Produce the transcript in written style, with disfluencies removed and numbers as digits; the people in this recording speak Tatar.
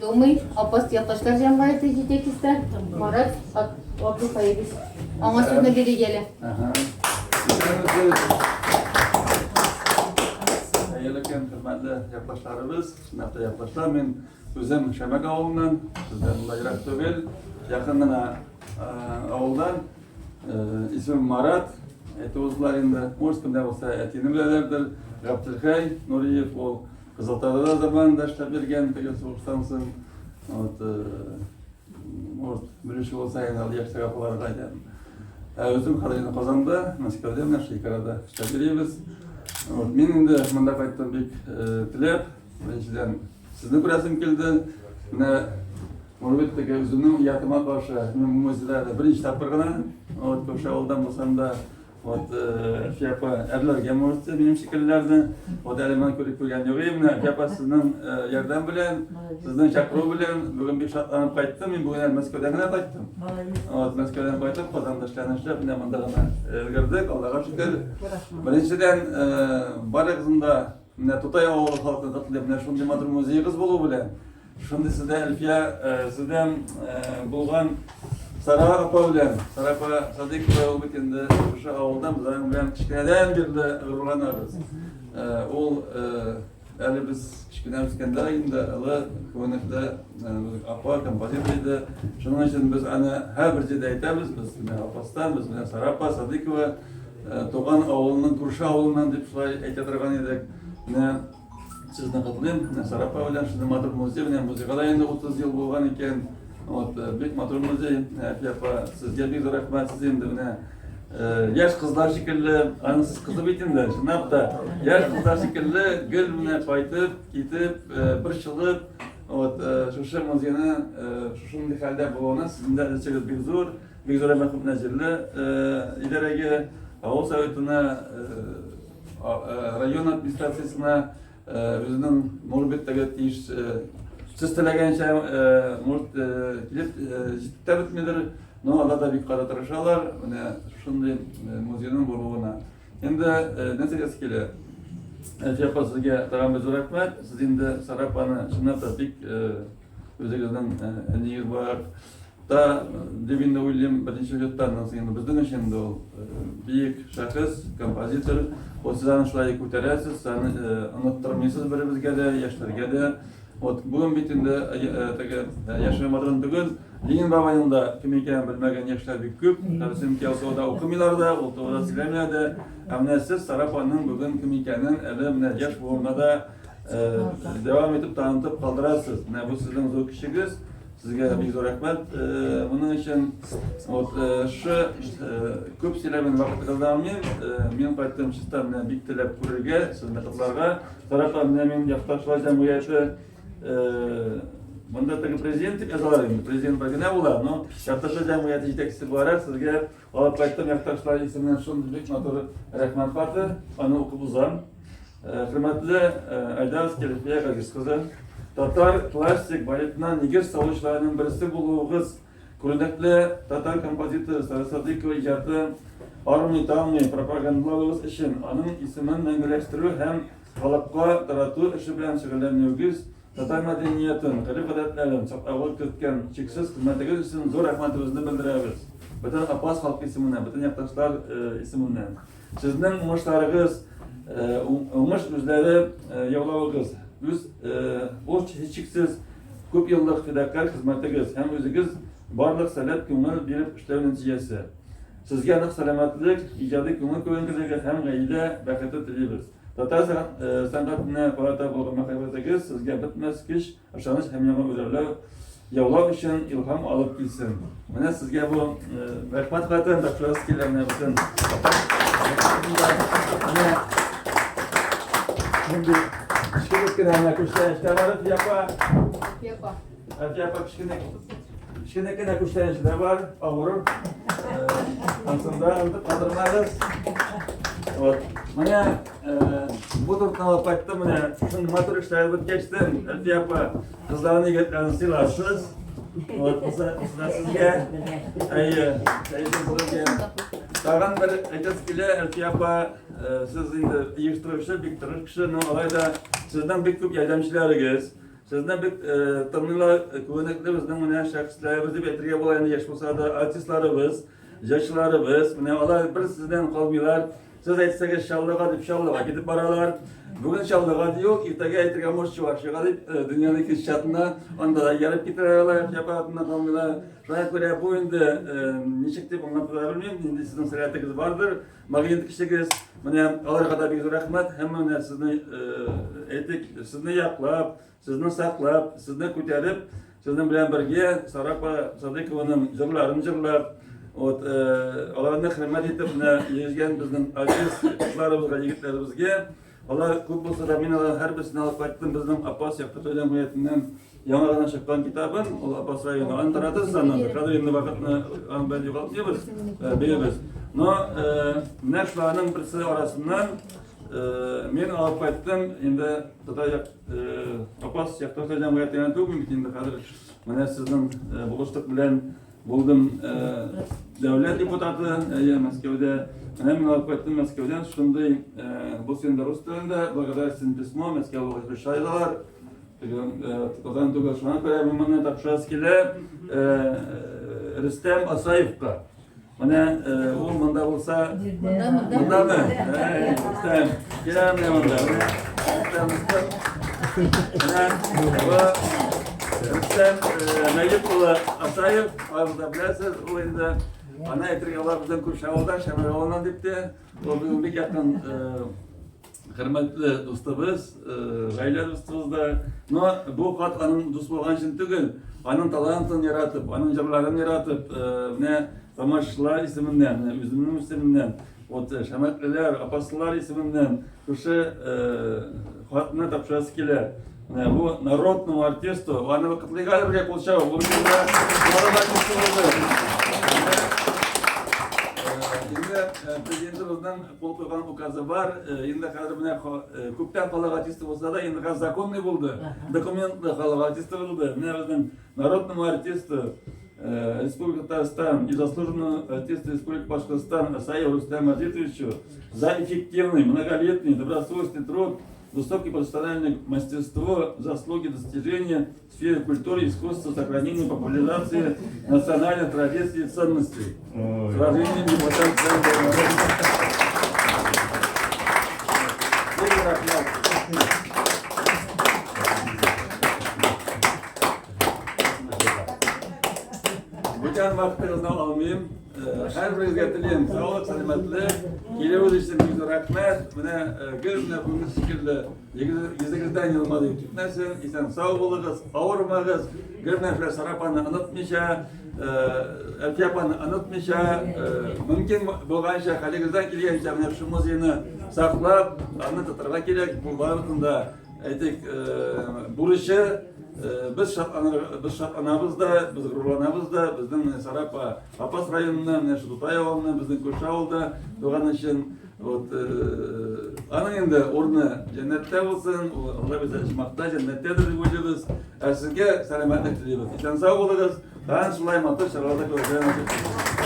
Думый, Апас якташлар җәмгыяте җитәкчесе Марат Абдулхаевич. Аңа сүзне бирик әле. Хәерле көн, хөрмәтле якташларыбыз, чынлап та якташлар. Мин үзем Шәмәк авылыннан, сездән монда ерак түгел, якын гына авылдан. Исемем Марат, әйтеп уздылар инде. Может, кемдә булса әтине беләләрдер. Габделхәй Нуриев ул Кызылтада да заманында эшләп йөргән, теге сугыштан соң. Вот, может, белүче булса, инде ул яшьтәге апаларга әйтәм. Ә үзем хәзер инде Казанда, Мәскәүдә, менә шул ике арада эшләп йөрибез. Вот, мин инде монда кайттым бик теләп. Беренчедән, сезне күрәсем килде. Менә может быть, теге үземнең оятыма каршы, мин музейда беренче тапкыр гына, вот, күрше авылдан булсам да, Вот, Әлфия апа, әрләргә может, минем шикеллеләрне. Вот әле моны күреп күргән юк идем. Менә Әлфия апа сезнең ярдәм белән, сезнең чакыру белән бүген бик шатланып кайттым. Мин бүген әле Мәскәүдән генә кайттым. Вот, Мәскәүдән кайтып, Казанда эшләрне эшләп, менә монда гына өлгердек, Аллага шөкер. Беренчедән, барыгызны да менә Тутай авылы халкын котлыйм. Менә шундый матур музеегыз булу белән. Шундый сездә, Әлфия, сездән булган Сара апа белән, Сара апа Садыйкова ул бит инде шушы авылдан, без аның белән кечкенәдән бирле горурланабыз. Ул әле без кечкенә үскәндә инде олы күренекле апа, композитор иде. Шуның өчен без аны һәрбер җирдә әйтәбез, без менә Апастан, без менә Сара апа Садыйкова туган авылының күрше авылыннан дип шулай әйтә торган идек. Менә Сезне котлыйм. Менә Сара апа белән шундый матур музей, менә музейга да инде 30 ел булган икән. Вот, бик матур музей. Әлфия апа, сезгә бик зур рәхмәт. Сез инде менә яшь кызлар шикелле, аның сез кызы бит инде, чынлап та, яшь кызлар шикелле гел менә кайтып, китеп, борчылып, вот, шушы музейны шушындый хәлдә булуына сезнең дә өлешегез бик зур. Бик зур рәхмәт менә җирле идарәгә, авыл советына, район администрациясенә үзенең может быть теге тиеш сез теләгәнчә может килеп җитеп тә бетмидер, но алар да бик каты тырышалар менә шушындый музейның булуына. Инде нәрсә әйтәсе килә, Әлфия апа, сезгә тагын бер зур рәхмәт. Сез инде Сара апаны чынлап та бик үзегезнең әниегез буларак Та дип инде уйлыйм, беренче очетта, аннан соң инде безнең өчен инде ул бөек шәхес, композитор. Вот сез аны шулай күтәрәсез, аны оныттырмыйсыз беребезгә дә, яшьләргә дә. Вот бүген бит инде теге яшерен батырын түгел, Ленин бабайның да кем икәнен белмәгән яшьләр бик күп. Чөнки ул турыда укымыйлар да, ул турыда сөйләмиләр дә. Ә менә сез Сара апаның бүген кем икәнен әле менә яшь буынга да дәвам итеп танытып калдырасыз. Менә бу сезнең зур көчегез. Сезгә бик зур рәхмәт. Моның өчен вот шы күп сөйләгән вакытыгызны алмыйм. Мин кайттым чиста менә бик теләп күрергә, сезне котларга. Сара апа, менә мин якташлар җәмгыяте монда теге президент дип язалар инде. Президент бер генә була, но якташлар җәмгыяте җитәкчесе буларак сезгә алып кайттым якташлар исеменнән шундый бик матур рәхмәт хаты. Аны укып узам. Хөрмәтле Айдар Әлфия Газиз кызы, татар классик балетына нигез салучыларның берсе булуыгыз, күренекле татар композиторы Сара Садыйкова иҗаты армый-талмый пропагандалавыгыз өчен, аның исемен мәңгеләштерү һәм халыкка тарату эше белән шөгыльләнүегез, татар мәдәниятен, гореф-гадәтләрен саклауга керткән чиксез хезмәтегез өчен зур рәхмәтебезне белдерәбез. Бөтен Апас халкы исеменнән, бөтен якташлар исеменнән. Сезнең уңышларыгыз, уңыш үзләре яулавыгыз, үз ул һичшиксез күп еллык фидакарь хезмәтегез һәм үзегез барлык сәләт күңел биреп эшләү нәтиҗәсе. Сезгә нык сәламәтлек, иҗади күңел күренкелеге һәм гаилә бәхете телибез. Татар сәнгатенә карата булган мәхәббәтегез сезгә бетмәс көч, Ышаныч һәм яңа үрләү яулау өчен илһам алып килсен. Менә сезгә бу рәхмәт хатын тапшырасы килә менә бөтен. Менә нинди кечкенә кенә менә күчтәнәчләр бар, Әлфия апа. Әлфия апа. Әлфия апа кечкенә кечкенә кенә күчтәнәчләр бар, авыр. Ансында онытып калдырмагыз. Вот. Менә Бу тортны алып кайттым, менә шундый матур эшләр беткәчтен, Әлфия апа, кызларны, егетләрне сыйларсыз. Вот, булса сезгә. Әйе, әйе, сезгә. Тагын бер әйтәсе килә, Әлфия апа, сез инде оештыручы, бик тырыш кеше, но алай да сезнең бик күп ярдәмчеләрегез. Сезне бик тыңлыйлар, күренекле безнең менә шәхесләребез дип әйтергә була инде, яшь булса да, артистларыбыз, җырчыларыбыз, менә алар бер сездән калмыйлар. Сез әйтсәгез Чаллыга дип Чаллыга китеп баралар. Бүген Чаллыга ди ул, иртәгә әйтергә может Чувашиягә дип, дөньяның икенче чатына, анда да ияреп китәләр алар, аппаратыннан калмыйлар. Шуңа күрә бу инде ничек дип аңлатырга белмим, нинди сезнең сәләтегез бардыр, магнит кешегез. Менә аларга да бик зур рәхмәт һәм менә сезне әйтик, сезне яклап, Сезне саклап, сезне күтәреп, сезнең белән бергә Сара апа Садыйкованың җырларын җырлап, вот, аларны хөрмәт итеп менә йөргән безнең артист кызларыбызга, егетләребезгә, алар күп булса да, мин алар һәрберсен алып кайттым безнең Апас Яктырту җәмгыятеннән яңа гына чыккан китабын, ул Апас районы, аны таратырсыз аннан, хәзер инде вакытны аның белән югалтмыйбыз, бирәбез. Но менә шуларның берсе арасыннан мин алып кайттым, инде татар як Апас якташлар җәмгыяте генә түгел бит инде хәзер менә сезнең булышлык белән булдым дәүләт депутаты, әйе, Мәскәүдә. Менә мин алып кайттым Мәскәүдән шундый, бу инде рус телендә, благодарственное письмо, Мәскәү шайлар. Татардан түгел, шуңа күрә мин моны тапшырасы килә Рөстәм Асаевка. Менә ул монда булса, Монда, монда. Мондамы? Әй, Рөстәм, килә менә монда. Рөстәм, Рөстәм. Менә бу Рөстәм Нәҗип улы Асаев, барыгыз да беләсез, ул инде аны әйтергә була безнең күрше авылдан, Шәмәр авылыннан дип тә. Ул безнең бик якын хөрмәтле дустыбыз, гаилә дустыбыз да. Но бу хат аның дус булган өчен түгел, аның талантын яратып, аның җырларын яратып, менә тамашачылар исеменнән, менә үземнең исемемнән, вот шәмәтлеләр, апаслылар исеменнән шушы хатны тапшырасы килә. Менә бу народному артисту, аны котлыйк әле бергә кул чабып, бу Инде президентыбызның Кул куйган указы бар. Инде хәзер менә күптән халык артисты булса да, инде хәзер законный булды. Документлы халык артисты булды. Менә безнең народному артисту Республики Татарстан и заслуженному артисту Республики Башкортостан Асаеву Рустаму Азитовичу за эффективный, многолетний, добросовестный труд, высокое профессиональное мастерство, заслуги, достижения в сфере культуры, искусства, сохранения, популяризации национальных традиций и ценностей. С уважением, депутат. Бүтән вакытыгызны алмыйм. Һәрберегезгә телим саулык, сәламәтлек. Килүегез өчен бик зур рәхмәт. Менә гел менә бүгенге шикелле йөзегездән елмаю китмәсен, исән-сау булыгыз, авырмагыз. Гел менә шулай Сара апаны онытмыйча, Әлфия апаны онытмыйча, мөмкин булганча, хәлегездән килгәнчә менә шул музейны саклап, аны тотарга кирәк. Бу барыбызның да, әйтик, бурычы. Без шатланыр, без шатланабыз да, без горурланабыз да, безнең менә Сара апа Апас районыннан, менә шул Тутай авылыннан, безнең күрше авылда туган өчен. Вот, аның инде урыны җәннәттә булсын, Алла безне оҗмахта, җәннәттәдер дип уйлыйбыз. Ә сезгә сәламәтлек телибез. Исән-сау булыгыз. Тагын шулай матур чараларда күрешергә насыйп булсын.